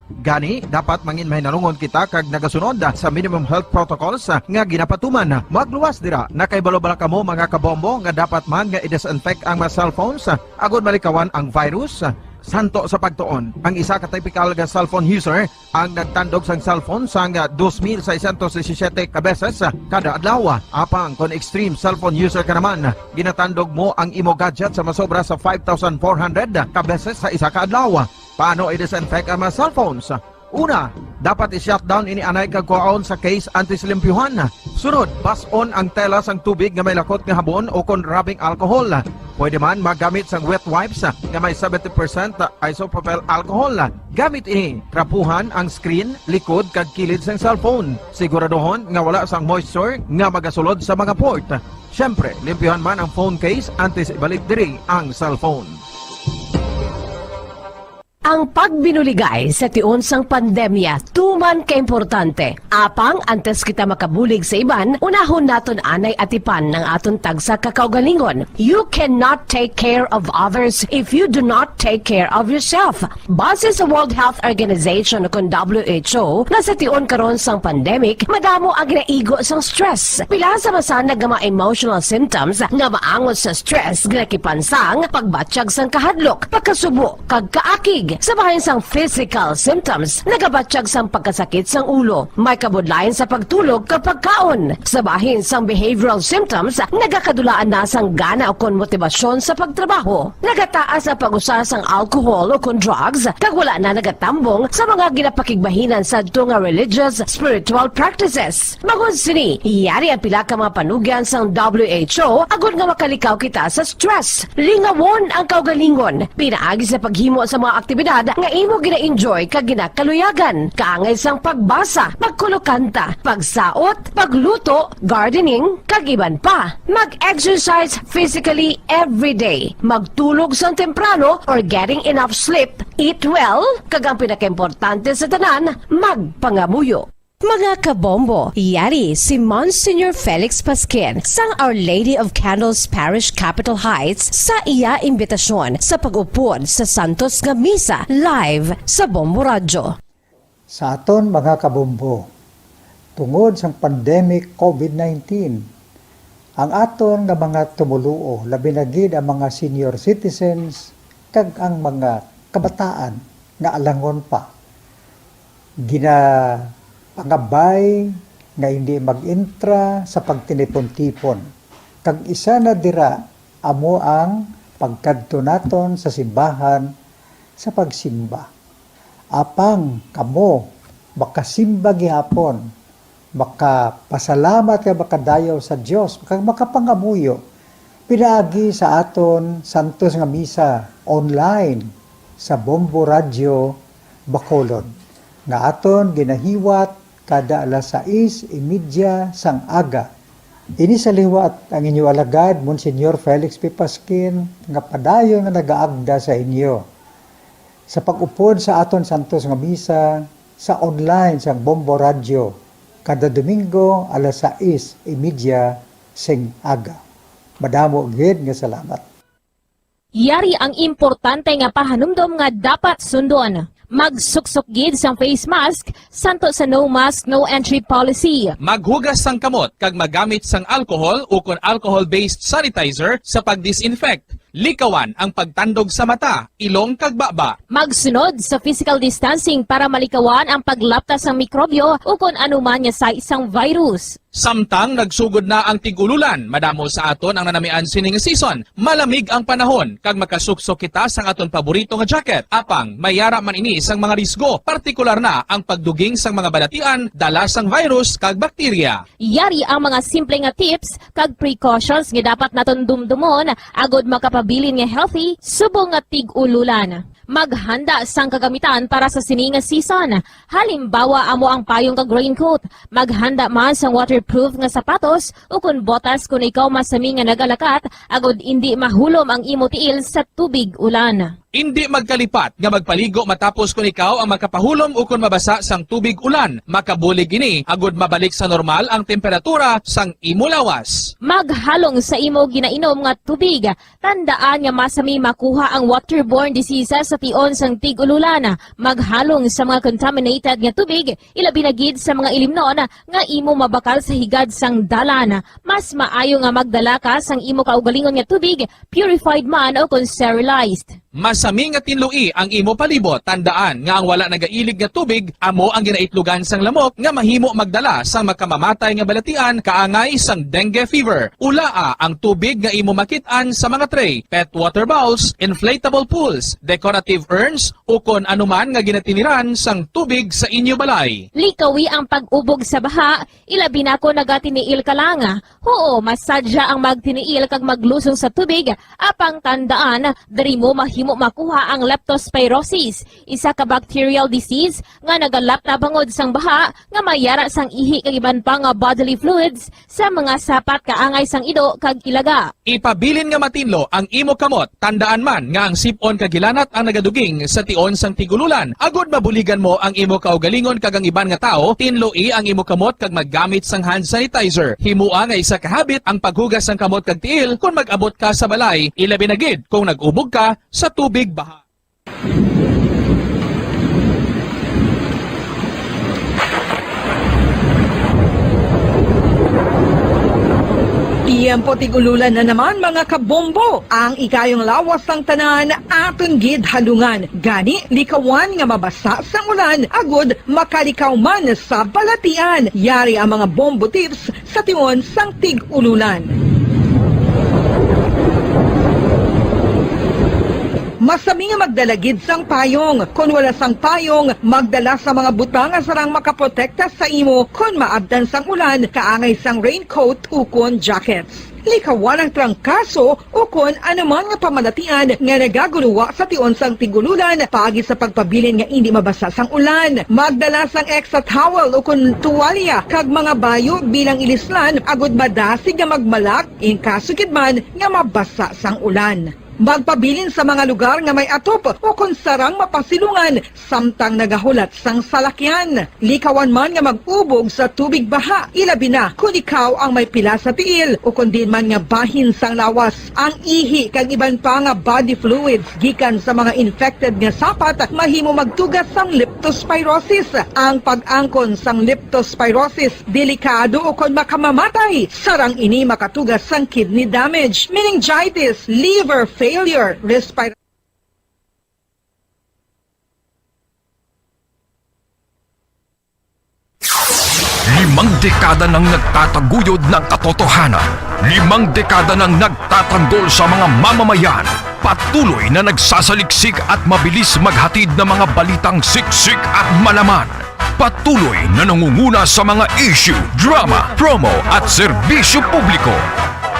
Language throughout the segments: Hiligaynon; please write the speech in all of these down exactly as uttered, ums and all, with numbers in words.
Gani, dapat mangin mahinalungon kita kag nagasunod sa minimum health protocols nga ginapatuman. Magluwas dira, nakahibalo bala kamo, mga kabombo, nga dapat man nga i-disinfect ang mga cellphones agod malikawan ang virus? Santo sa pagtuon, ang isa ka typical nga cellphone user ang nagtandog sang cellphone sang dos mil seiscientos disisiete ka beses kada adlaw. Apang kon extreme cellphone user ka naman, ginatandog mo ang imo gadget sa masobra sa five thousand four hundred ka beses sa isa ka adlaw. Paano i-disinfect ang mga cellphones? Una, dapat i-shutdown ini anay kag kuhaon sa case antes limpyuhan. Sunod, bas-on ang tela sang tubig nga may lakot nga habon o kon rubbing alcohol. Pwede man magamit sang wet wipes nga may seventy percent isopropyl alcohol. Gamit ini, trapuhan ang screen, likod, kag kilid sang cellphone. Siguraduhon nga wala sang moisture nga magasulod sa mga port. Siyempre, limpyuhan man ang phone case antes ibalik diri ang cellphone. Ang pagbinuligay sa tion sang pandemya tuman ka importante. Apang antes kita makabulig sa iban, unahon naton anay atipan ang aton tagsa ka kaugalingon. You cannot take care of others if you do not take care of yourself. Base sa World Health Organization, ukon W H O, nga sa tion karon sang pandemic, madamo ang ginaigo sang stress. Pila sa masanag nga mga emotional symptoms nga maangot sa stress, ginakipan sang pagbatyag sang kahadlok, pagkasubo, kag kaakig. Sa bahin sang physical symptoms, nagabatyag sang pagkasakit sang ulo, may kabudlayan sa pagtulog kag pagkaon. Sa bahin sang behavioral symptoms, nagakadulaan na sang gana ukon motibasyon sa pagtrabaho. Nagataas ang pag-usa sang alcohol ukon drugs, kag wala na nagatambong sa mga ginapakigbahinan sadto nga religious, spiritual practices. Bangod sini, yari ang pila ka mga panugyan sang W H O agod nga makalikaw kita sa stress. Lingawon ang kaugalingon pinaagi sa paghimo sa mga aktibidad nga imo gina-enjoy kag ginakaluyagan, kaangay sang pagbasa, pagkulokanta, pagsaot, pagluto, gardening, kag iban pa. Mag-exercise physically every day. Magtulog sang temprano or getting enough sleep. Eat well, kag ang pinakaimportante sa tanan, magpangamuyo. Mga kabombo, yari si Monsignor Felix Pasquin sang Our Lady of Candles Parish, Capitol Heights, sa iya imbitasyon sa pag-upod sa Santos nga Misa live sa Bombo Radyo. Sa aton mga kabombo, tungod sang pandemic covid nineteen, ang aton nga mga tumoluo, labi na gid ang mga senior citizens kag ang mga kabataan nga alangon pa, ginapangabay nga hindi mag-intra sa pagtinipon-tipon. Kag isa na dira amo ang pagkadto naton sa simbahan sa pagsimba. Apang kamo makasimba gihapon, makapasalamat kag makadayaw sa Dios, kag makapangamuyo pinaagi sa aton santos nga misa online sa Bombo Radyo Bacolod, nga aton ginahiwat kada alas sais y media sang aga. Ini sa liwat ang inyo alagad, Monsignor Felix P. Pasquin, nga padayon nga nagaagda sa inyo sa pag-upod sa aton santos nga misa sa online sang Bombo Radyo kada Domingo alas sais y media sing aga. Madamo gid nga salamat. Yari ang importante nga pahanumdom nga dapat sundon. Magsuksok gid sang face mask santo sa no mask, no entry policy. Maghugas sang kamot kag magamit sang alcohol ukon alcohol-based sanitizer sa pag-disinfect. Likawan ang pagtandog sa mata, ilong kag baba. Magsunod sa physical distancing para malikawan ang paglapta sang mikrobyo ukon anuman nga sais sang virus. Samtang nagsugod na ang tig-ululan, madamo sa aton ang nanamian sini nga season. Malamig ang panahon, kag makasuksok kita sang aton paborito nga jacket. Apang, may ara man ini sang mga risgo, partikular na ang pagduging sang mga balatian dala sang virus kag bakterya. Yari ang mga simple nga tips kag precautions nga dapat naton dumdumon agod makapabilin nga healthy subong nga tig-ululan. Maghanda sang kagamitan para sa sini nga season. Halimbawa, amo ang payong kag raincoat. Maghanda man sang waterproof nga sapatos ukon botas kon ikaw masami nga nagalakat, agod indi mahulom ang imo tiil sa tubig ulan. Indi magkalipat nga magpaligo matapos kon ikaw ang makapahulom ukon mabasa sang tubig ulan. Makabulig ini agud mabalik sa normal ang temperatura sang imo lawas. Maghalong sa imo ginainom nga tubig. Tandaan nga masami makuha ang waterborne diseases sa tion sang tig-ululan. Maghalong sa mga contaminated nga tubig, ilabi na gid sa mga ilimnon nga imo mabakal sa higad sang dalan. Mas maayo nga magdala ka sang imo kaugalingon nga tubig, purified man o kon sterilized. Masami nga tinloi ang imo palibot. Tandaan nga ang wala nagailig nga tubig amo ang ginaitlogan sang lamok nga mahimo magdala sang makamamatay nga balatian kaangay sang dengue fever. Ulaa ang tubig nga imo makit-an sa mga tray, pet water bowls, inflatable pools, decorative urns, ukon anuman nga ginatiniran sang tubig sa inyo balay. Likawi ang pag-ubog sa baha, ilabi na kon nagatiniil ka lang. Huo, masadya ang magtiniil kag maglusong sa tubig, apang tandaan, diri mo mahimo makuha ang leptospirosis, isa ka bacterial disease nga nagalap na bangod sang baha nga may yara sang ihi kag iban pa nga bodily fluids sa mga sapat kaangay sang ido kag ilaga. Ipabilin nga matinlo ang imo kamot. Tandaan man nga ang sip-on kag hilanat ang nagaduging sa tion sang tig-ululan, agud mabuligan mo ang imo kaugalingon kag ang iban nga tawo. Tinloi ang imo kamot kag maggamit sang hand sanitizer. Himoa nga isa ka habit ang paghugas sang kamot kag tiil kon mag-abot ka sa balay, ilabi na gid kon nag-ubog ka sa tubig baha. Tiyempo tig-ululan na naman, mga kabombo. Ang ikayong lawas sang tanan aton gid halungan. Gani, likawan nga mabasa sang ulan agud makalikaw man sa balatian. Yari ang mga bombo tips sa tion sang tig-ululan. Masami nga magdala gid sang payong. Kon wala sang payong, magdala sa mga butang nga sarang makaprotekta sa imo kon maabtan sang ulan, kaangay sang raincoat ukon jackets. Likawan ang trangkaso ukon anuman nga pamalatian nga nagagulowa sa tion sang tig-ululan paagi sa pagpabilin nga indi mabasa sang ulan. Magdala sang extra towel ukon tuwalya kag mga bayo bilang ilislan agud madasig nga magmalak in kaso gid man nga mabasa sang ulan. Magpabilin sa mga lugar nga may atop ukon sarang mapasilungan samtang nagahulat sang salakyan. Likawan man nga mag-ubog sa tubig baha, ilabi na kon ikaw ang may pila sa tiil ukon diin man nga bahin sang lawas. Ang ihi kag iban pa nga body fluids gikan sa mga infected nga sapat mahimo magtuga sang leptospirosis. Ang pag-angkon sang leptospirosis delikado ukon makamamatay. Sarang ini makatuga sang kidney damage, meningitis, liver failure, respiratory Limang dekada nang nagtataguyod ng katotohanan. Limang dekada nang nagtatanggol sa mga mamamayan. Patuloy na nagsasaliksik at mabilis maghatid ng mga balitang siksik at malaman. Patuloy na nangunguna sa mga issue, drama, promo at serbisyo publiko.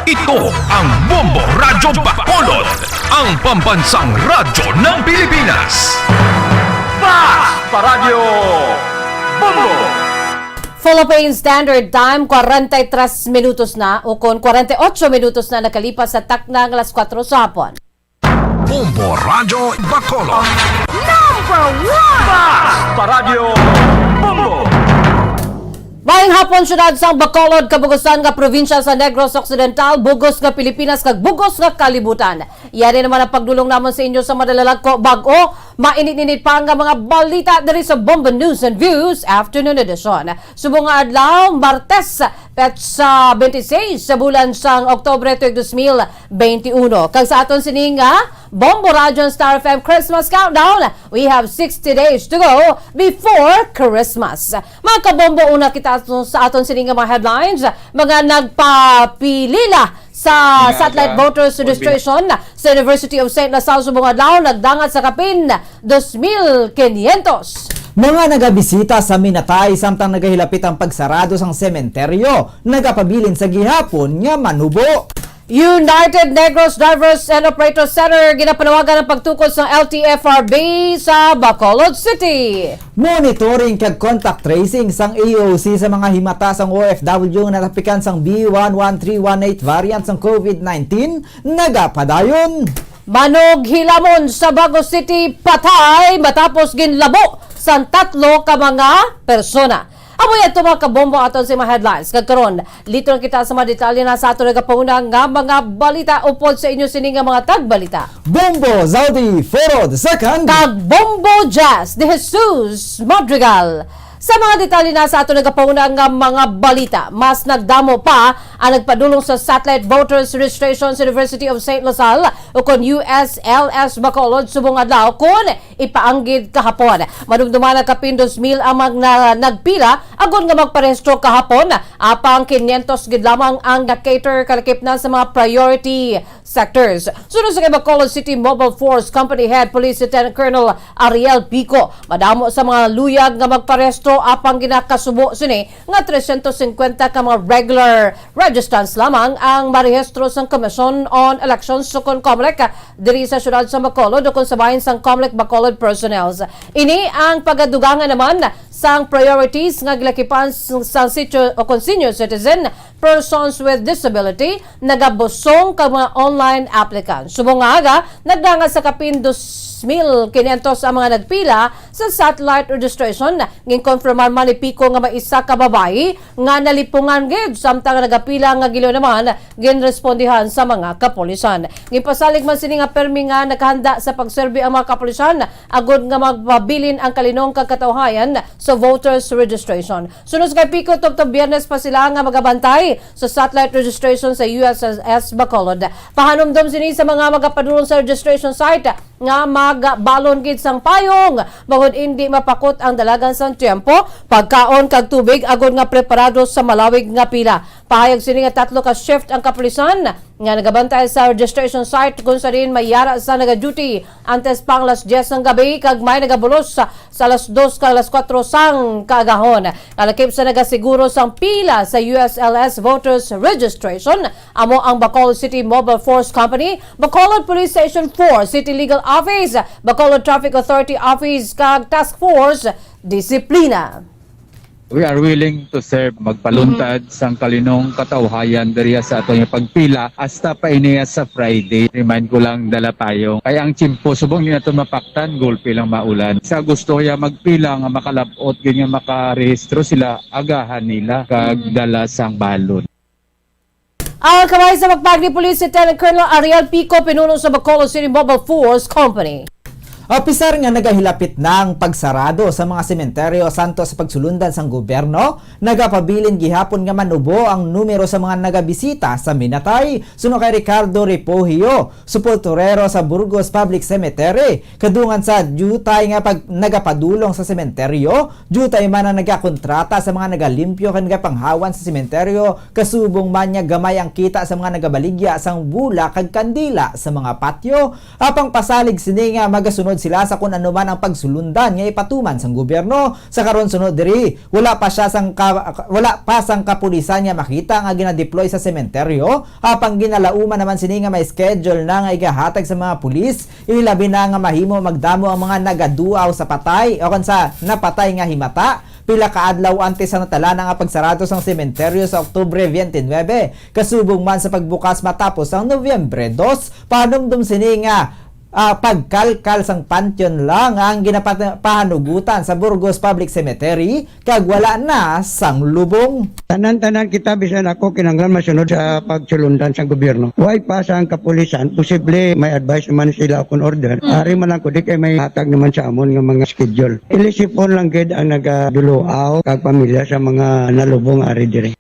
Ito ang Bombo Radyo Bacolod, ang pambansang radyo ng Pilipinas. Fast Paradyo Bombo! Philippine Standard Time, kwarenta y tres minutos na, o kon kwarenta y ocho minutos na nakalipas sa takna nga alas kuwatro sa hapon. Bombo Radyo Bacolod. Number one! Fast Paradyo Bombo! Maayong hapon, syudad sang Bacolod, kabugusan nga probinsya sa Negros Occidental, bugos nga Pilipinas, kag bugos nga kalibutan. Yari naman ang pagdulong namon sa inyo sa madalalag ko bag-o, mainit-init pa nga mga balita diri sa Bombo News and Views Afternoon Edition. Subong nga adlaw, Martes, petsa twenty-six sa bulan sang Oktubre, tuig dos mil benti uno. Kag sa aton sini nga Bombo Radyo and Star F M Christmas Countdown, we have sixty days to go before Christmas. Mga kabombo, una kita sa aton sini nga mga headlines, mga nagpapilila sa Satellite Voters Registration sa University of Saint La Salle subong adlaw nagdangat sa kapin dos mil quinientos. Mga nagabisita sa minatay samtang nagahilapit ang pagsarado sang sementeryo, nagapabilin sa gihapon nga manubo. United Negros Drivers and Operators Center ginapanawagan ang pagtukod sa L T F R B sa Bacolod City. Monitoring kag contact tracing sang A O C sa mga himata sang O F W nga natapikan sang B one one three one eight variant sang COVID nineteen nagapadayon. Manughilamon sa Bago City patay matapos ginlabo sang tatlo ka mga persona. Amo yadto, mga kabombo, aton sa mga headlines. Kag karon, liton kita sa mga detalye na sa aton nagapauna nga mga balita upod sa inyo sini nga mga tagbalita. Bombo Zaldi Foro the second. Kag Bombo Jazz de Jesus Madrigal. Sa mga detalye na sa aton nagapauna nga mga balita, mas nagdamo pa ang nagpadulong sa Satellite Voters Registration sa University of Saint La Salle, o kon U S L S Bacolod, subong adlaw kon ipaanggid kahapon. Madumduman na kapin dos mil ang mga na-, nagpila agod nga magparehistro kahapon, apang kinyentos gid lamang ang nag-cater kalakip na sa mga priority sectors. Suno sa kay Bacolod City Mobile Force Company Head Police Lieutenant Colonel Ariel Pico, madamo sa mga luyag nga magparehistro, apang ginakasubo sini nga trescientos cincuenta ka mga regular registrants lamang ang marehistro sang Commission on Elections, sukon COMELEC, diri sa siyudad sa Bacolod o kon sa bahin sang COMELEC Bacolod personnels. Ini ang pagadugangan naman sang priorities nga gilakipan s-, sang sitio o kon senior citizen, persons with disability, nagabusong kag mga online applicants. Subong nga aga, nagdangat sa kapin dos mil quinientos ang mga nagpila sa satellite registration. Ginkonfirmar man ni Pico nga may isa ka babayi nga nalipungan gid, samtang nagapila nga gilo naman ginrespondihan sa mga kapulisan. Ginpasalig man sini nga permi nga nakahanda sa pagserbi ang mga kapulisan agod nga magpabilin ang kalinong kag katawhayan sa voters registration. Suno sa kay Pico, tubtob Biyernes pa sila nga magabantay sa satellite registration sa U S S Bacolod. Pahanumdom sini sa mga magapadulong sa registration site nga magbalon gid sang payong bangod indi mapakot ang dalagan sang tiyempo, pagkaon kag tubig agod nga preparado sa malawig nga pila. Pahayag sini nga tatlo ka shift ang kapulisan nga nagabantay sa registration site, kung sa diin may yara sa naga-duty antes pang alas diyes sang gabi kag may nagabulos sa, sa alas dos kag alas kuwatro sang kaagahon. Kalakip sa nagasiguro sang pila sa U S L S voters registration, amo ang Bacolod City Mobile Force Company, Bacolod Police Station four, City Legal Office, Bacolod Traffic Authority Office, kag Task Force Disiplina. We are willing to serve, magpaluntad sang kalinong katawhayan diriya sa aton nga pagpila hasta pa iniya sa Friday. Remind ko lang, dala payong. Kay ang tiyempo, subong ni naton mapaktan, gulpi lang maulan. Sa gusto ya magpila nga makalab-ot gid nga makarehistro sila, agahan nila kag dala sang balon. Ang kamay sa pagpag ni Police Lieutenant Colonel Ariel Pico, pinuno sa Bacolod City Mobile Force Company. Apisar nga nagahilapit na ang pagsarado sa mga sementeryo santos sa pagsulundan sang gobyerno, nagapabilin gihapon nga manubo ang numero sa mga nagabisita sa minatay. Suno kay Ricardo Refugio, sepulturero sa Burgos Public Cemetery, kadungan sa diutay nga pag-, nagapadulong sa sementeryo, diutay man ang nagakontrata sa mga nagalimpyo kag nagapanghawan sa sementeryo, kasubong man nga gamay ang kita sa mga nagabaligya sang bulak kag kandila sa mga patyo. Apang pasalig sini nga magasunod sila sa kun ano man ang pagsulundan nga ipatuman sang gobyerno. Sa karon, suno diri, wala pa siya sang ka-, wala pa sang kapulisan nga makita nga ginadeploy sa sementeryo. Apang ginalauman naman sini nga may schedule na nga igahatag sa mga pulis, ilabi na nga mahimo magdamo ang mga nagaduaw sa patay o kon sa napatay nga himata. Pila ka adlaw antes sa natalana nga pagsarado sang sementeryo sa Oktubre twenty-nine, kasubong man sa pagbukas matapos ang Nobyembre dos, panumdom sini nga, ah, pagkalkal sang panteon lang ang ginapahanugutan sa Burgos Public Cemetery, kag wala na sang lubong. Tanan-tanan kita, bisan ako, kinahanglan masunod sa pagsulundan sang gobyerno. Way pa sang kapulisan, posible may advice naman sila kung order. Mm. Ari man lang ko, di kay may hatag naman sa amon nga mga schedule. Ilisipon lang gid ang nagaduloaw kag pamilya sa mga nalubong ari diri.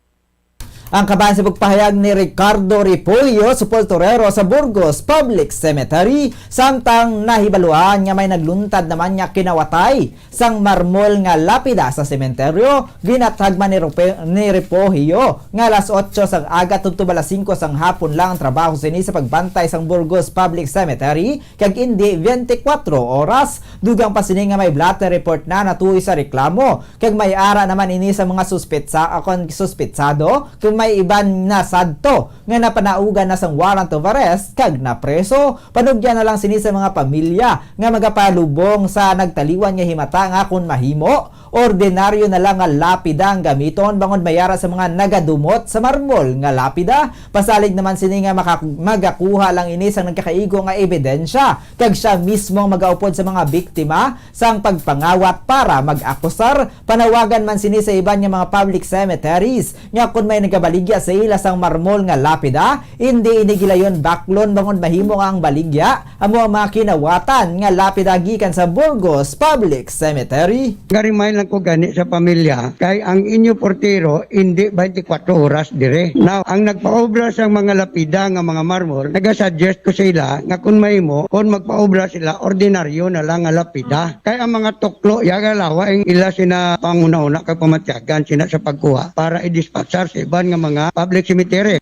Ang kabahin sa pagpahayag ni Ricardo Repollo, sepulturero sa Burgos Public Cemetery, samtang nahibaluan nga may nagluntad naman nga kinawatay sang marmol nga lapida sa sementeryo, ginatagman ni Rupe-, ni Repollo nga alas otso sang aga tubtob alas singko sang hapon lang ang trabaho sini sa pagbantay sang Burgos Public Cemetery, kag indi twenty-four oras. Dugang pa sini nga may blotter report na natuy sa reklamo, kag may ara naman ini sa mga suspetsa-, ah, kon suspetsado, kag may iban na sadto nga napanaugan na sang warrant of arrest kag napreso. Panugyan na lang sini sa mga pamilya nga magapalubong sa nagtaliwan nga himata nga, kun mahimo, Ordinaryo na lang nga lapida ang gamiton bangod mayara sa mga nagadumot sa marmol nga lapida. Pasalig naman sini nga maka-, magakuha lang ini sang nagkakaigo nga ebidensya, kag sia mismo ang magaupod sa mga biktima sang pagpangawat para mag-akusar. Panawagan man sini sa iban nga mga public cemeteries nga kon may nagabaligya sa ila sang marmol nga lapida, indi ini gilayon baklon bangod mahimo nga ang baligya amo ang mga kinawatan nga lapida gikan sa Burgos Public Cemetery. Ga-remind lang ko gani sa pamilya, kay ang inyo portero indi twenty-four oras dire. Now, ang nagpaobra sang mga lapida nga mga marmol, nagasuggest ko sa ila nga kung mahimo, kung magpaobra sila, ordinaryo na lang nga lapida. Kay ang mga tuklo, ya galawa ang ila sina panghunahuna kag pamatyagan sina sa pagkuha para i-dispatchar sa iban nga mga public cemetery.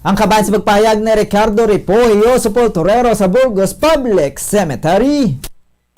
Ang kabahin sa pagpahayag ni Ricardo Repollo, sepulturero sa Burgos Public Cemetery.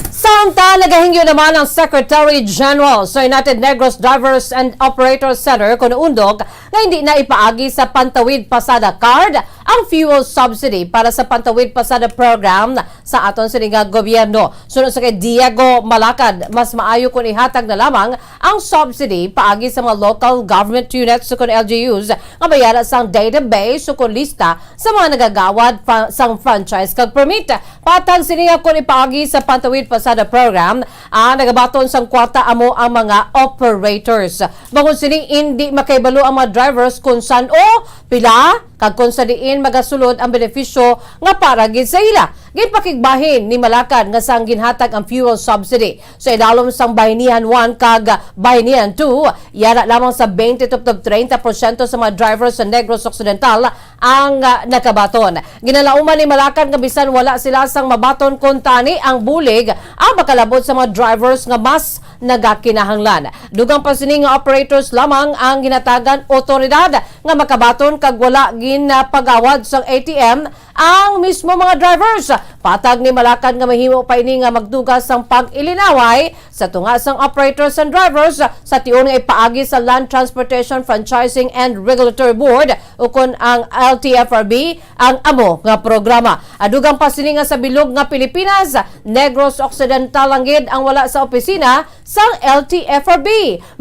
Samtang nagahingyo naman ang Secretary General sa United Negros Drivers and Operators Center, kon UNDOC, nga hindi na ipaagi sa Pantawid Pasada Card ang fuel subsidy para sa Pantawid Pasada Program sa aton sini nga gobyerno. Suno sa kay Diego Malakad, mas maayo kon ihatag na lamang ang subsidy paagi sa mga local government units ukon L G Us nga may ara sang database ukon lista sa mga nagagawad fa-, sang franchise kag permit. Patag sini nga kon ipaagi sa Pantawid Pasada Program, ang nagabaton sang kwarta amo ang mga operators. Bangod sini, indi makahibalo ang mga drivers kon san-o, pila, kag kon sa diin magasulod ang benepisyo nga para gid sa ila. Ginpakigbahin ni Malakad nga sang ginhatag ang fuel subsidy sa ilalom sang Bahinihan one kag Bahinihan two, yara lamang sa twenty tubtob treinta porsyento sa mga drivers sa Negros Occidental ang, ah, nakabaton. Ginalauman ni Malakad nga bisan wala sila sang mabaton, kuntani ang bulig ang makalabot sa mga drivers nga mas nagakinahanglan. Dugang pa sini nga operators lamang ang ginatagan otoridad nga makabaton kag wala ginapagawad sang A T M ang mismo mga drivers. Patag ni Malakad nga mahimo pa ini nga magdugang sang pag-ilinaway sa tunga sang operators and drivers sa tion nga ipaagi sa Land Transportation Franchising and Regulatory Board, ukon ang L T F R B, ang amo nga programa. Adugang pa sini nga sa bilog nga Pilipinas, Negros Occidental lang gid ang wala sa opisina sang L T F R B.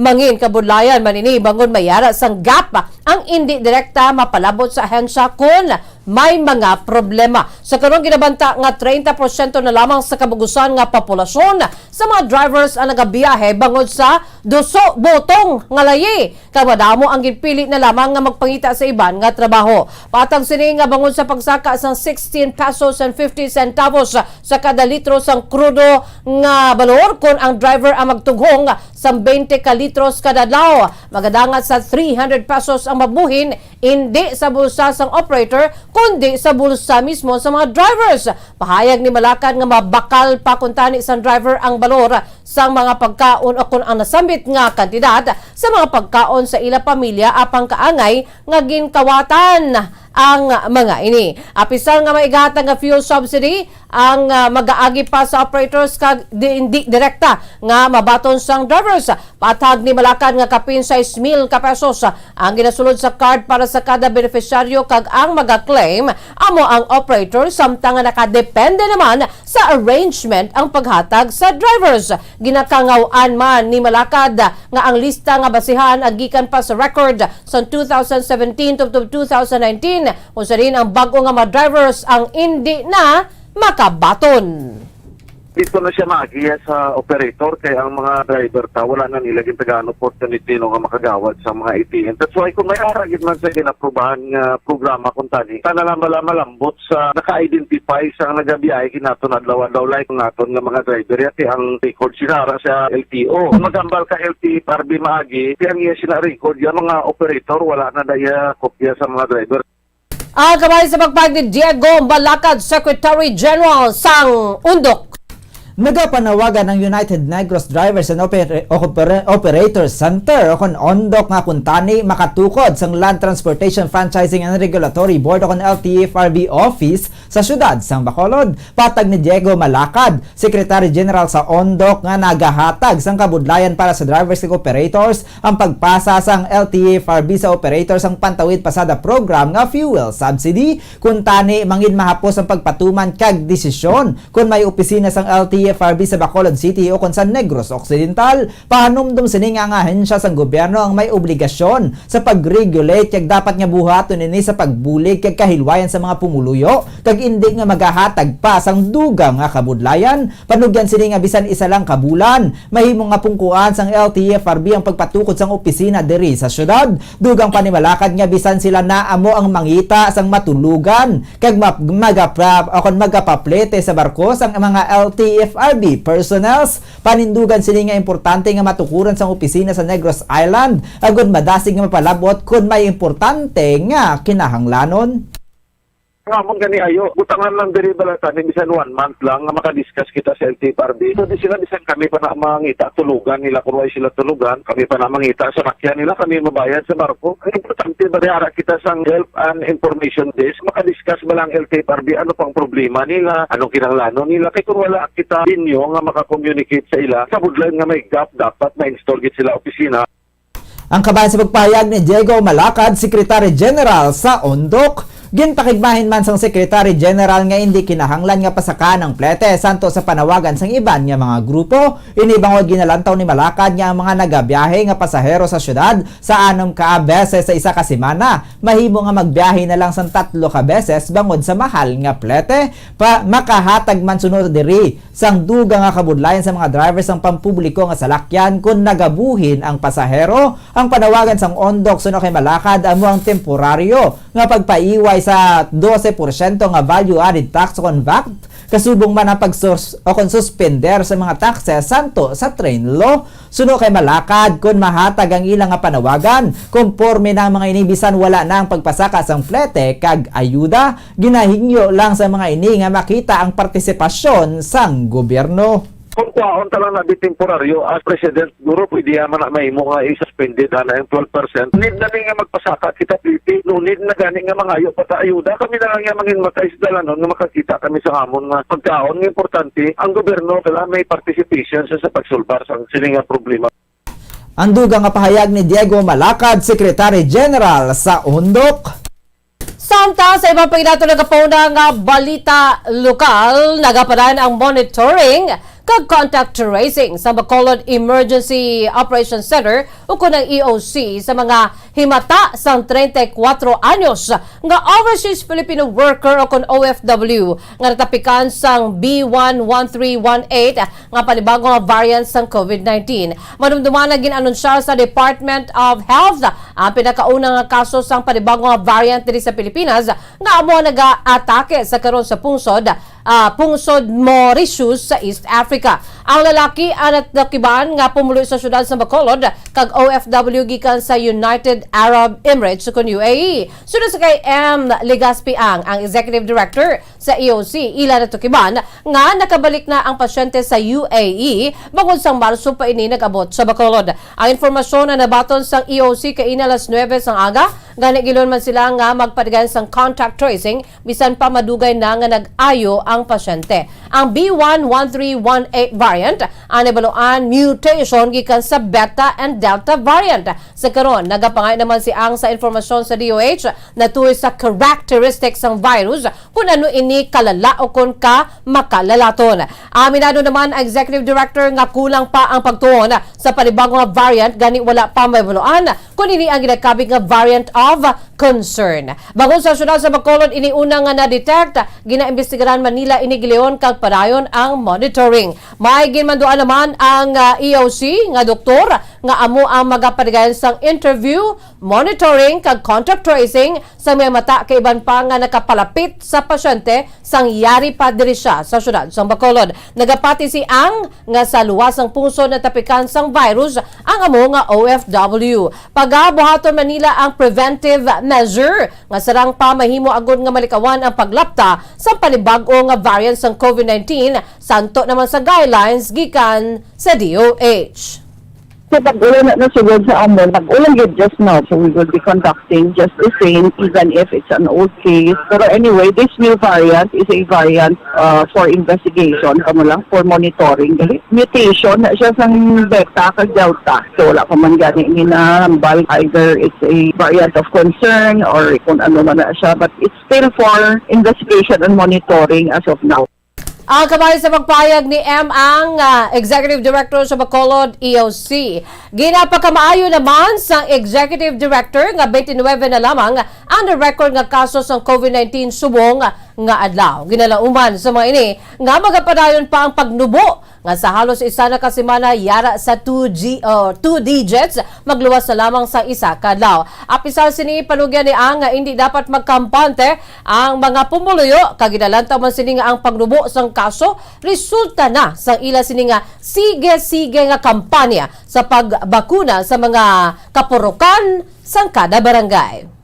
Mangin kabudlayan man ini bangod mayara sang gap ang indi direkta mapalabot sa ahensya kon may mga problema. Sa karon, ginabanta nga treinta porsyento na lamang sa kabug-usan nga populasyon sa mga drivers ang nagabiyahe bangod sa duso butong nga layi, kag madamo ang ginpili na lamang nga magpangita sa iban nga trabaho. Patag sini nga bangod sa pagsaka sang sixteen pesos and fifty centavos sa kada litro sang krudo nga balor kon ang driver ang magtughong sang twenty ka litros kada adlaw, magadangat sa three hundred pesos ang mabuhin, indi sa bulsa sang operator, kundi sa bulsa mismo sa mga drivers. Pahayag ni Malakad nga mabakal pa kuntani sang driver ang balor sang mga pagkaon o kon ang nasambit nga kantidad sa mga pagkaon sa ila pamilya apang kaangay nga ginkawatan ang mga ini. Apisal nga may igahatag nga fuel subsidy ang, ah, magaagi pa sa operators kag di, hindi direkta nga mabaton sang drivers. Patag ni Malakad nga kapin sais mil ka pesos ang ginasulod sa card para sa kada benepisyaryo kag ang maga-claim amo ang operator, samtang nga nakadepende naman sa arrangement ang paghatag sa drivers. Ginakangaw-an man ni Malakad nga ang lista nga basihan ang gikan pa sa record sa two thousand seventeen to two thousand nineteen, kung sa diin ang bag-o nga mga drivers ang indi na makabaton. Dito na siya maagiya sa operator kay ang mga driver ta wala na nila gintagaan opportunity no nga makagawad sa mga A T M. That's why kung may ara gid man sa ginaprubahan nga programa kung tani, ta na lang bala malambot sa naka-identify sa nagabiyahe kinaton adlaw-adlaw, like naton nga mga driver, ya kay ang record sinara sa L T O. Kung magambal ka L T F R B maagi, kay ang iya sina record, ya mga operator wala na daya kopya sa mga driver. Ang kabahin sa pagpahayag ni Diego Malakad, Secretary General sang UNDOC. Nagapanawagan ang United Negros Drivers and Opera-, Opera-, Operators Center o kon UNDOC nga kuntani makatukod sang Land Transportation Franchising and Regulatory Board o kon L T F R B office sa siyudad sang Bacolod. Patag ni Diego Malakad, Secretary General sa UNDOC, nga nagahatag sang kabudlayan para sa drivers kag operators ang pagpasa sang L T F R B sa operator sang Pantawid Pasada Program nga fuel subsidy. Kuntani, mangin mahapos ang pagpatuman kag desisyon kon may opisina sang L T F R B sa Bacolod City ukon sa Negros Occidental, pahanumdom sini nga ang ahensya sang gobyerno ang may obligasyon sa pag-regulate kag dapat nga buhaton ini sa pagbulig kag kahilwayan sa mga pumuluyo kag indi nga magahatag pa sang dugang nga kabudlayan. Panugyan sini nga bisan isa lang ka bulan, mahimo nga pungkuan sang L T F R B ang pagpatukod sang opisina diri sa syudad. Dugang pa ni Malakad nga bisan sila na amo ang mangita sang matulogan kag map-, magapra-, o kon magapaplete sa barko sang mga L T F R B personnels. Panindugan sini nga importante nga matukuran sang opisina sa Negros Island agud madasig nga mapalab-ot kon may importante nga kinahanglanon. Nga amon gani ayo, butangan lang diri balatan ni bisan one month lang nga makadiscuss kita sa L T F R B. So, di sila bisan kami pa na mangita, tulugan nila, kung wala sila tulugan, kami pa na mangita sa sakyan nila, kami mabayad sa barko. Ang importante ba, ara kita sang Help and Information Desk, makadiscuss ba lang L T F R B, ano pang problema nila, anong kinahanglanon nila, kay kung wala kita dinyo nga maka-communicate sa ila, kabudlayan nga may gap, dapat ma-install gid sila opisina. Ang kabahin sa pagpahayag ni Diego Malacad, Secretary General sa ondok, ginpakigbahin man sang Secretary General nga indi kinahanglan nga pasakaan ang plete santo sa panawagan sang iban nga mga grupo. Ini bangod ginalantaw ni Malacad nga ang mga nagabiyahe nga pasahero sa syudad sa anom ka beses sa isa ka semana mahimo nga magbiyahe na lang sang tatlo ka beses bangod sa mahal nga plete. Pa, makahatag man sunod diri sang dugang nga kabudlayan sa mga driver sang pampubliko nga salakyan kon nagabuhin ang pasahero. Ang panawagan sang ondok suno kay Malacad amo ang temporaryo nga pagpaiway sa dose porsyento nga value added tax o kon vat, kasubong man ang pagsus-, o kon suspender sa mga taxes santo sa train law. Suno kay Malacad, kon mahatag ang ila nga panawagan, konporme na ang mga ini bisan wala na ang pagpasaka sang plete kag ayuda. Ginahingyo lang sa mga ini nga makita ang partisipasyon sang gobyerno. Kung kwaon ta lang na di temporaryo, as president, guro, pwede man na mahimo nga i-suspended ana ang twelve percent. Need na ni nga magpasaka kita, plete. No need na gani nga mangayo pa ta ayuda. Kami na lang nga mangin matay sa dalanon nga makakita kami sa amon nga pagkaon. Nga importante, ang gobyerno kailangan may participation sa, sa pagsulbar sa sini nga problema. Ang dugang nga pahayag ni Diego Malacad, Secretary General sa ondok. Samtang sa ibang paginato nagapuna nga balita lokal, nagapadayon ang monitoring kag contact tracing sa Bacolod Emergency Operations Center ukon ang E O C sa mga himata sang treinta y cuatro anyos nga overseas Filipino worker ukon O F W nga natapikan sang B one one three one eight nga panibago nga variant sang COVID nineteen. Madumduman nga gin-anunsyar sa Department of Health ang pinakauna nga kaso sang panibago nga variant diri sa Pilipinas nga amo ang nagaatake sa karon sa pungsod, ah, pungsod Mauritius sa East Africa. Ang lalaki ang natukiban nga pumuluyo sa siyudad sa Bacolod kag O F W gikan sa United Arab Emirates ukon U A E. Suno sa kay M Legaspi Ang, ang Executive Director sa E O C, ila natukiban nga nakabalik na ang pasyente sa U A E bangod sang Marso pa ini nag-abot sa Bacolod. Ang informasyon na nabaton sang E O C kaina alas nuebe sang aga, gani giluon man sila nga magpadayon sang contact tracing bisan pa madugay na nga nag-ayo ang pasyente. Ang B one one three one eight variant ang nabaluan mutation gikan sa Beta and Delta variant. Sa karon, nagapangay naman si Ang sa informasyon sa D O H natuhoy sa characteristics sang virus, kun ano ini kalala o kon ka makalalaton. Aminado naman ang Executive Director nga kulang pa ang pagtuon sa panibago nga variant, gani wala pa mahibaluan kon ini ang ginakabig nga variant of concern. Bangod sa siyudad sa Bacolod, ini una nga na-detect, ginaimbestigaran man nila ini giluon kag padayon ang monitoring. May ginmanduan naman ang, ah, E O C nga doktor nga amo ang magapadayon sang interview, monitoring kag contact tracing sa may mata kay iban pa nga nakapalapit sa pasyente sang yari pa diri siya sa siyudad sang Bacolod. Nagapati si Ang nga sa luwas sang pungsod natapikan sang virus ang amo nga O F W. Pagabuhaton man nila ang preventive measure nga sarang pa mahimo agud nga malikawan ang paglapta sa panibag-o nga variant sang COVID nineteen, santo naman sa guidelines gikan sa D O H. So, pag-ulan na, na sugod sa amon, pag-ulan gid just now, so we will be conducting just the same, even if it's an old case. Pero anyway, this new variant is a variant, uh, for investigation, kamo lang, for monitoring. Dali, mutation na siya sang Beta kag Delta. So, wala pa man gani ni nahambal either it's a variant of concern or kung ano man na siya. But it's still for investigation and monitoring as of now. Ang kabahin sa pagpayag ni M. Ang, ah, Executive Director sa Bacolod E O C. Ginapakamaayo naman sang Executive Director nga twenty-nine na lamang ang record nga kaso sang COVID nineteen subong nga adlaw. Ginalauman sa mga ini nga magapadayon pa ang pagnubo nga sa halos isa na ka semana yara sa two G, or two digits, magluwas na lamang sa isa ka adlaw. Apisal sini, panugyan ni Ang nga indi dapat magkampante ang mga pumuluyo, kag ginalantaw man sini nga ang pagnubo sang kaso resulta na sang ila sini nga sige-sige nga kampanya sa pagbakuna sa mga kapurukan sang kada barangay.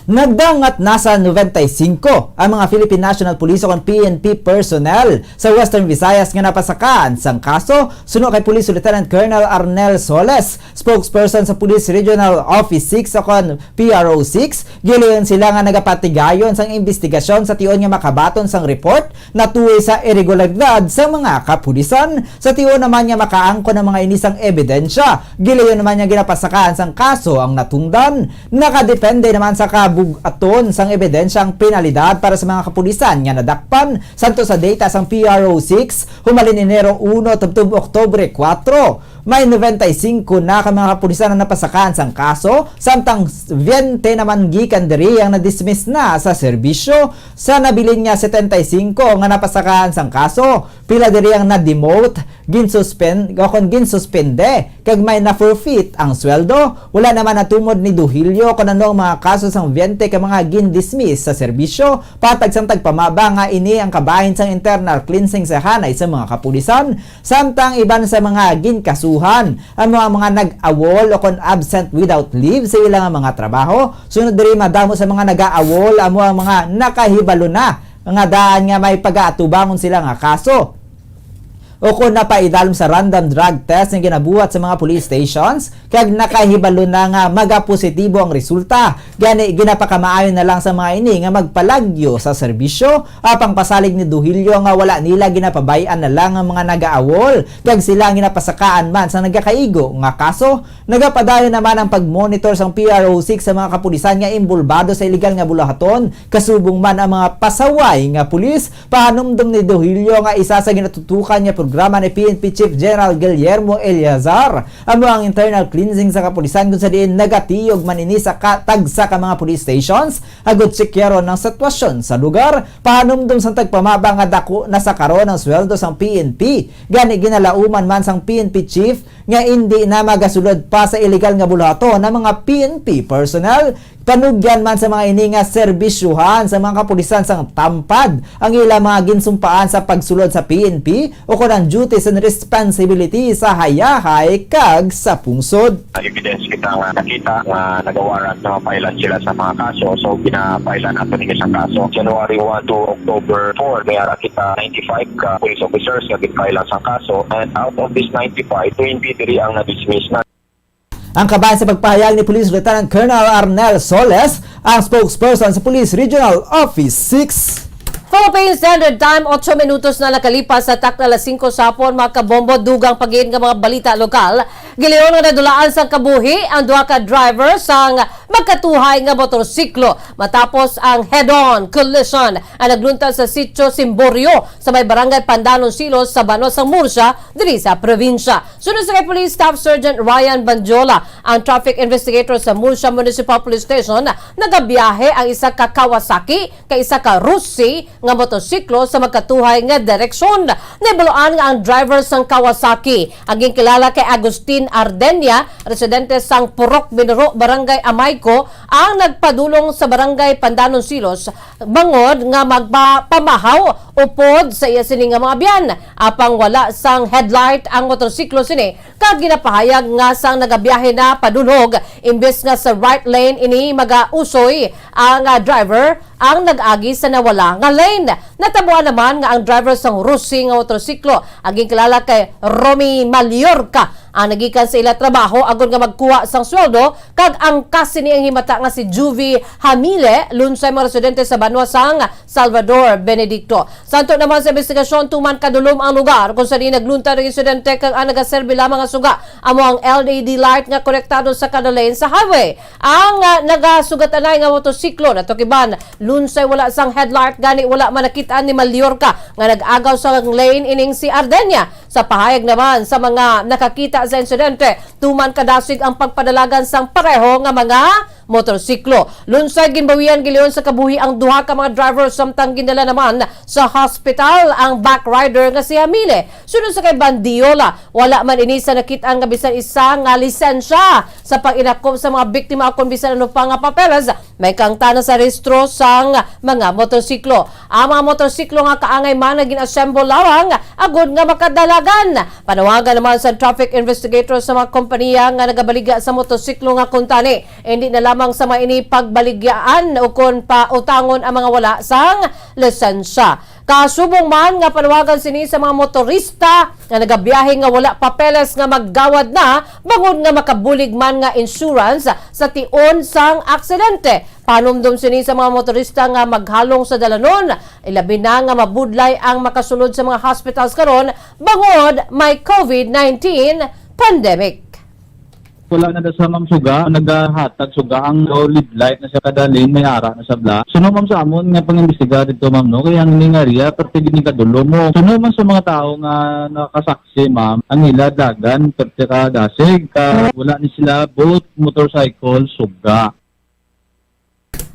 Nagdangat na sa noventa y cinco ang mga Philippine National Police o kon P N P personnel sa Western Visayas nga napasakaan sang kaso, suno kay Police Lieutenant Colonel Arnel Soles, spokesperson sa Police Regional Office six o kon P R O six. Gilayon sila nga nagapatigayon sang imbestigasyon sa tion nga makabaton sang report natuoy sa iregularidad sa mga kapulisan. Sa tion naman nga makaangkon ang mga ini sang ebidensya, gilayon naman nga ginapasakaan sang kaso ang natungdan. Nakadepende naman sa kabug-aton sang ebidensya ang penalidad para sa mga kapulisan nga nadakpan. Santo sa data sang P R O six, humalin Enero uno tubtob Oktubre kuwatro, may noventa y cinco na ka mga kapulisan ang napasakaan sang kaso, samtang twenty naman gikan diri ang nadismiss na sa serbisyo. Sa nabilin nga setenta y cinco nga napasakaan sang kaso, pila diri ang na-demote, ginsuspend, o kon ginsuspende, kag may na-forfeit ang sweldo. Wala naman natumod ni Duhilio kon ano ang mga kaso sang twenty ka mga gindismiss sa serbisyo, patag sang tagpamaba nga ini ang kabahin sang internal cleansing sa hanay sa mga kapulisan, samtang iban sa mga ginkasuhan amo ang mga nag-awol o kon absent without leave sa ila nga mga trabaho. Sunod diri, madamo sa mga nag-aawol amo ang mga nakahibalo na nga daan nga may pagaatubangon sila nga kaso o kon napaidalom sa random drug test nga ginabuhat sa mga police stations, kag nakahibalo na nga magapositibo ang resulta. Gani, ginapakamaayo na lang sa mga ini nga magpalagyo sa serbisyo, apang pasalig ni Duhilio nga wala nila ginapabay-an na lang ang mga nagaawol, kag sila ang ginapasakaan man sa nagakaigo nga kaso. Nagapadayon naman ang pag-monitor sang P R O six sa mga kapulisan nga imbulbado sa iligal nga buluhaton, kasubong man ang mga pasaway nga pulis. Pahanumdom ni Duhilio nga isa sa ginatutukan nga programa ni P N P Chief General Guillermo Eleazar amo ang internal cleansing sa kapulisan, kung sa diin nagatiyog man ini sa ka-, tagsa ka mga police stations agud sikyaron ang sitwasyon sa lugar. Pahanumdom sang tagpamaba nga dako na sa karon ang sweldo sang P N P. Gani, ginalauman man sang P N P chief nga indi na magasulod pa sa iligal nga buluhaton ang mga P N P personnel. Panugyan man sa mga ini nga serbisyuhan sa mga kapulisan sang tampad ang ila mga ginsumpaan sa pagsulod sa P N P o kon ang duties and responsibility sa hayahay kag sa pungsod. Evidence kita nga nakita nga nagawarrant nga mapailan sila sa mga kaso. So, ginapailan nato ni isang kaso. January one to October four, may ara kita ninety-five ka police officers nga ginpailan sang kaso. And out of these ninety-five, twenty diri ang na-dismiss na. Ang kabahin sa pagpahayag ni Police Lieutenant Colonel Arnel Soles, ang spokesperson sa Police Regional Office six. Philippine Standard Time, otso minutos na nakalipas sa takna alas singko sa hapon, mga kabombo, dugang pa gid nga mga balita lokal. Gilayon nga nadulaan sang kabuhi ang duha ka driver sang magkatuhay nga motorsiklo matapos ang head-on collision ang naglunta sa Sitio Simborio sa may Barangay Pandanon, Silos, sa banwa sang Murcia, diri sa probinsya. Suno sa kay Police Staff Sergeant Ryan Banjola, ang traffic investigator sa Murcia Municipal Police Station, nagabiyahe ang isa ka Kawasaki kag isa ka Rossi nga motosiklo sa magkatuhay nga direksyon. Nahibaluan nga ang driver sang Kawasaki, ang ginkilala kay Agustin Ardenia, residente sang Purok Binuro, Barangay Amayco, ang nagpadulong sa Barangay Pandanon, Silos, bangod nga magpamahaw upod sa iya sini nga mga abyan. Apang wala sang headlight ang motorsiklo sini, kag ginapahayag nga sang nagabiyahe na padulhog, imbes nga sa right lane ini magausoy ang, ah, driver, ang nag-agi sa nawala nga lane. Natabuan naman nga ang driver sang Rossi nga motorsiklo, ang ginkilala kay Romy Mallorca, ang nagikan sa ila trabaho agod nga magkuha sang sweldo, kag ang kas sini ang himata nga si Juvie Hamile, lunsay mga residente sa banwa sang Salvador Benedicto. Santo naman sa investigasyon, tuman kadulom ang lugar kung saan nagluntad ang insidente, kag ang nagaserbi lamang nga suga amo ang L E D light nga konektado sa kada lane sa highway. Ang, ah, nagasugat-anay nga motorsiklo siklo natukiban. Lunsay wala sang headlight, gani wala man nakit-an ni Mallorca nga nag-agaw sa lane ining si Ardenia. Sa pahayag naman sa mga nakakita sa insidente, tuman kadasig ang pagpadalagan sang pareho nga mga motorsiklo. Lunsay ginbawian giliyon sa kabuhi ang duha ka mga driver, samtang gindala naman sa hospital ang back rider nga si Hamile. Suno sa kay Bandiola, wala man ini sa nakit-an nga bisan isa nga lisensya sa pag-inakop sa mga biktima o kon bisan ano pa nga papeles. May kangtana sa rehistro sang mga motorsiklo. Ang mga motorsiklo nga kaangay man nga gin-assemble lawang agod nga makadalagan. Panawagan naman sa traffic investigator sa mga kompanya nga nagabaligya sa motorsiklo nga kuntani, hindi na lamang sa mga ini pagbaligyaan o kon pautangon ang mga wala sang lisensya. Kasubong man nga panawagan sini sa mga motorista nga nagabiyahe nga wala papeles nga maggawad na bangod nga makabulig man nga insurance sa tion sang aksidente. Panumdom sini sa mga motorista nga maghalong sa dalanon, ilabi na nga mabudlay ang makasulod sa mga hospitals karon bangod may covid nineteen pandemic. Wala na da sa ma'am suga, nagahatag suga ang solid light na sa kada lane, may ara na sa bla. So no, ma'am, sa amon nga pangimbestiga dito, ma'am, no, kaya ang ning area, parte gid ni kadulom mo. So no, ma'am, sa mga tao nga nakasaksi, ma'am, ang ila dagan, parte ka dasig, ka wala ni sila boat, motorcycle, suga.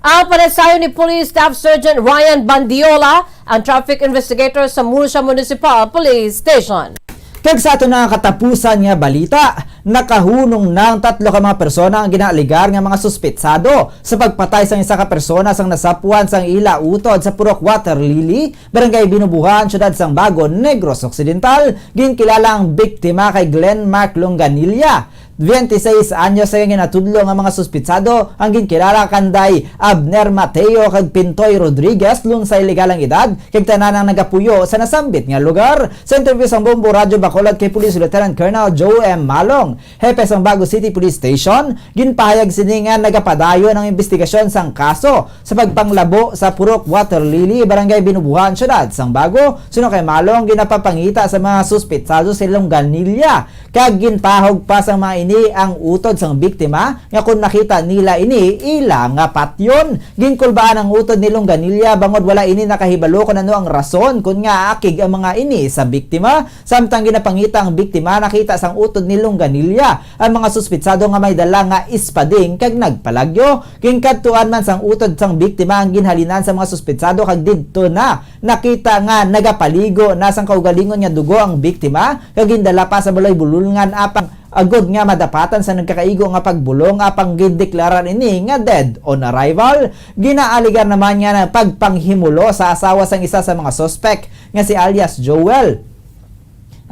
Ang panagsayo ni Police Staff Sergeant Ryan Bandiola, ang traffic investigator sa Murcia Municipal Police Station. Kag sa ato na katapusan nga balita, nakahunong na ang tatlo ka mga persona ang ginaaligar nga mga suspitsado sa pagpatay sang isa ka persona sang nasapuan sang ila utod sa Purok Water Lily, Barangay Binubuhan, Syudad sang Bago, Negros Occidental. Ginkilala ang biktima kay Glenn Mark Longanilla. Twenty-seis anyos ang ginatudlo nga mga suspitsado ang ginkilala kanday Abner Mateo kag Pintoy Rodriguez, lunsay legal ang edad, kag tanan ang nagapuyo sa nasambit nga lugar. Sa interview sang Bombo Radyo Bacolod kay Police Lieutenant Colonel Joe M. Malong, hepe sang Bago City Police Station, ginpahayag sini nga nagapadayon ang imbestigasyon sang kaso sa pagpanglabo sa Purok Water Lily, Barangay Binubuhan, Syudad sang Bago. Suno kay Malong, ginapapangita sa mga suspitsado si Longanilla kag gintahog pa sang mga ini ang utod sang biktima nga kon nakita nila ini, ila nga patyon. Ginkulbaan ang utod ni Longanilla bangod wala ini nakahibalo kon ano ang rason kon ngaa akig ang mga ini sa biktima. Samtang ginapangita ang biktima, nakita sang utod ni Longanilla ang mga suspitsado nga may dala nga espading kag nagpalagyo. Ginkadtuan man sang utod sang biktima ang ginhalinan sa mga suspitsado kag didto na nakita nga nagapaligo na sang kaugalingon nga dugo ang biktima kag gindala pa sa balay bulolngan apang agod nga madapatan sa nagkakaigo nga pagbulong apang gindeklarar ini nga dead on arrival. Ginaaligar naman nga pagpanghimulo sa asawa sang isa sa mga suspek nga si alias Joel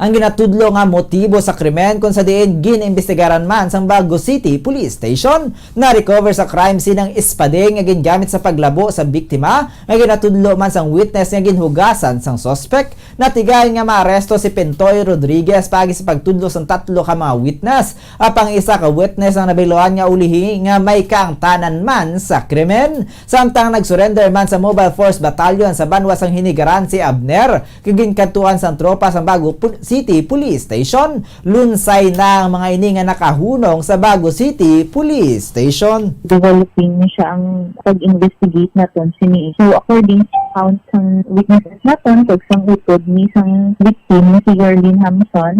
ang ginatudlo nga motibo sa krimen, kon sa diin ginimbestigaran man sang Bago City Police Station. Na-recover sa crime scene ang espading nga gingamit sa paglabo sa biktima, nga ginatudlo man sang witness nga ginhugasan sang suspek. Natigayon nga maaresto si Pintoy Rodriguez paagi sa pagtudlo sang tatlo ka mga witness. Apang isa ka witness ang nabiluan nga ulihi nga may kaangtanan man sa krimen. Samtang nag-surrender man sa Mobile Force Battalion sa banwa sang Hinigaran si Abner, kag ginkadtuan sang tropa sang Bago Pol-, City Police Station. Lunsay na ang mga ini nga nakahunong sa Bago City Police Station. Developing na siya ang pag-investigate naton sini. So, according sa account sang witnesses naton, kag sang utod ni sang victim, si Yarlene Hamson,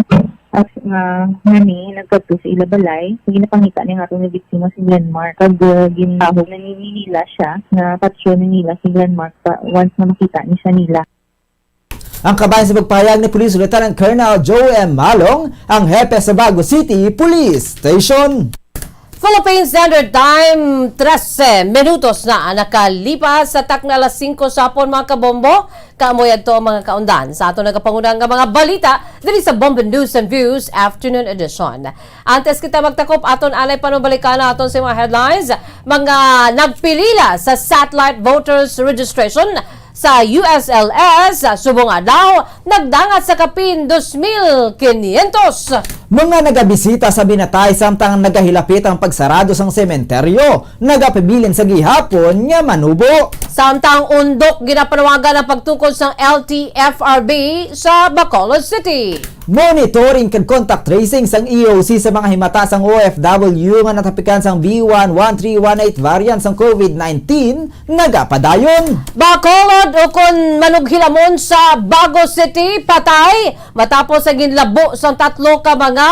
as nga ngani nagkadto sa ila balay, ginapangita ni nga aton nga biktima si Glenmark. Kag uh, gintahog na ni nila siya, nga patyon ni nila si Glenmark pa, once na makita ni siya nila. Ang kabahin sa pagpahayag ni Police Lieutenant Colonel Joe M. Malong, ang hepe sa Bago City Police Station. Philippine Standard Time, trese minutos na nakalipas sa takna alas singko sa hapon, mga kabombo. Kaamo yadto ang mga kaundan sa aton nagapanguna nga mga balita diri sa Bombo News and Views Afternoon Edition. Antes kita magtakop, aton anay panumbalikana aton sa mga headlines. Mga nagpilila sa satellite voters registration sa U S L S subong adlaw, Nagdangat sa kapin dos mil quinientos. Mga nagabisita sa binatay samtang nagahilapit ang pagsarado sang sementeryo, nagapabilin sa gihapon nga manubo. Samtang undok ginapanawagan ang pagtukod sang L T F R B sa Bacolod City. Monitoring kag contact tracing sang E O C sa mga himata sang O F W nga natapikan sang B one one three one eight variant sang COVID nineteen nagapadayon. Bacolod ukon manughilamon sa Bago City patay matapos ang ginlabo sang tatlo ka mga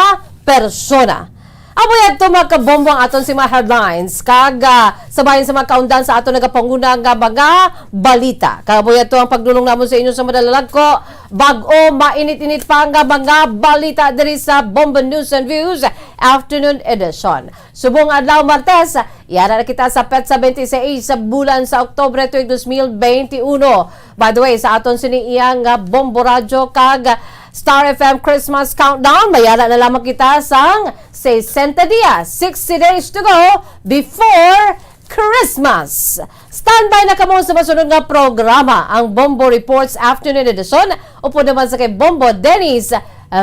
persona. Amo yadto, mga kabombo, ang aton si mga headlines, kag, ah, sabayan sa mga kaundan sa aton nagapanguna nga mga balita. Kag amo yadto ang pagdulong namon sa inyo sa madalalagko, bag-o mainit-init pa nga mga balita diri sa Bombo News and Views Afternoon Edition. Subong adlaw Martes, yara na kita sa petsa twenty-six sa bulan sa Oktubre tuig dos mil twenty-one. By the way, sa aton sini iya nga Bombo Radyo kag Star F M Christmas Countdown, mayara na lamang kita sang sesenta dias, sixty days to go before Christmas. Standby na kamo sa masunod nga programa, ang Bombo Reports Afternoon Edition, upod naman sa kay Bombo Dennis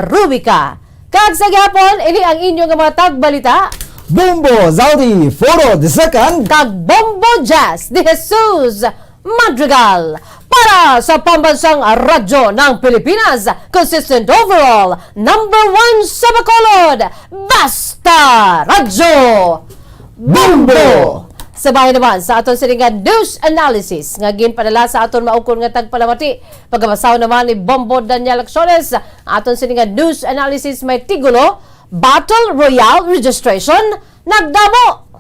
Rubica. Kag sa gihapon, ini ang inyo nga mga tagbalita, Bombo Zaldi Foro the second. Kag Bombo Jazz de Jesus Madrigal. Para sa Pambansang Radyo ng Pilipinas, consistent overall, number one sa Bacolod, Basta Radyo Bombo! Sa bahin naman sa aton sini nga news analysis nga ginpadala sa aton maukon nga tagpalamati, pagabasahon naman ni Bombo Daniel Acciones. Ang aton sini nga news analysis may titulo, Battle Royale Registration Nagdamo.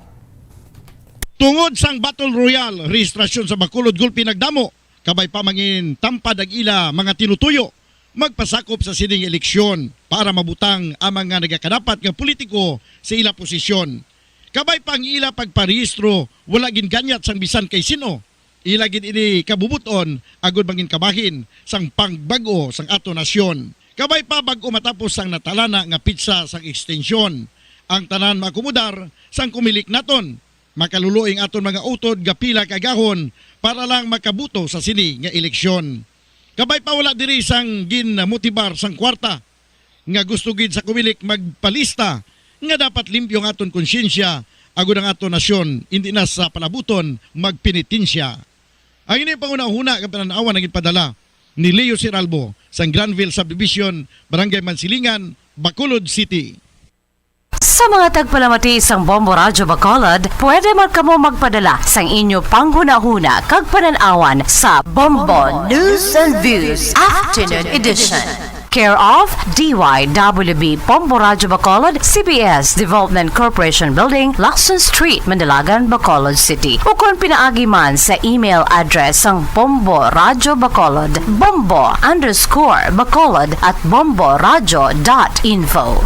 Tungod sang Battle Royale rehistrasyon sa Bacolod gulpi nagdamo, kabay pa mangin tampad ang ila mga tinutuyo magpasakop sa sining eleksyon para mabutang ang mga nagakadapat nga politiko sa ila posisyon. Kabay pa ang ila pagparehistro wala ginganyat sang bisan kay sin-o. Ila gid ini kabubot-on agod mangin kabahin sang pangbag-o sang aton nasyon. Kabay pa bag-o matapos sang natalana nga pitsa sang ekstensyon, ang tanan maakomodar sang Comelec naton. Makaluluoy ang aton mga utod nga pila ka agahon para lang makaboto sa sini nga eleksyon. Kabay pa wala diri sang ginmotibar sang kwarta nga gusto gid sa Comelec magpalista nga dapat limpyo ang aton konsyensya agod ang aton nasyon indi na sa palabuton magpenitensya. Ang ini panghunahuna nga panan-awan ang ginpadala ni Leo Siralbo sang Granville Subdivision, Barangay Mansilingan, Bacolod City. Sa mga tagpalamati sang Bombo Radyo Bacolod, pwede man kamo magpadala sang inyo panghunahuna kag panan-awan sa Bombo News and Views Afternoon Edition. Care of D Y W B Bombo Radyo Bacolod, C B S Development Corporation Building, Lacson Street, Mandalagan, Bacolod City. Ukon pinaagi man sa email address sang Bombo Radyo Bacolod, bombo underscore bacolod at bomboradyo dot info.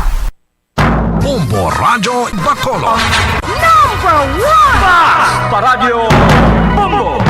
Bombo Radyo Bacolod. Number one! Basta Radyo Bombo!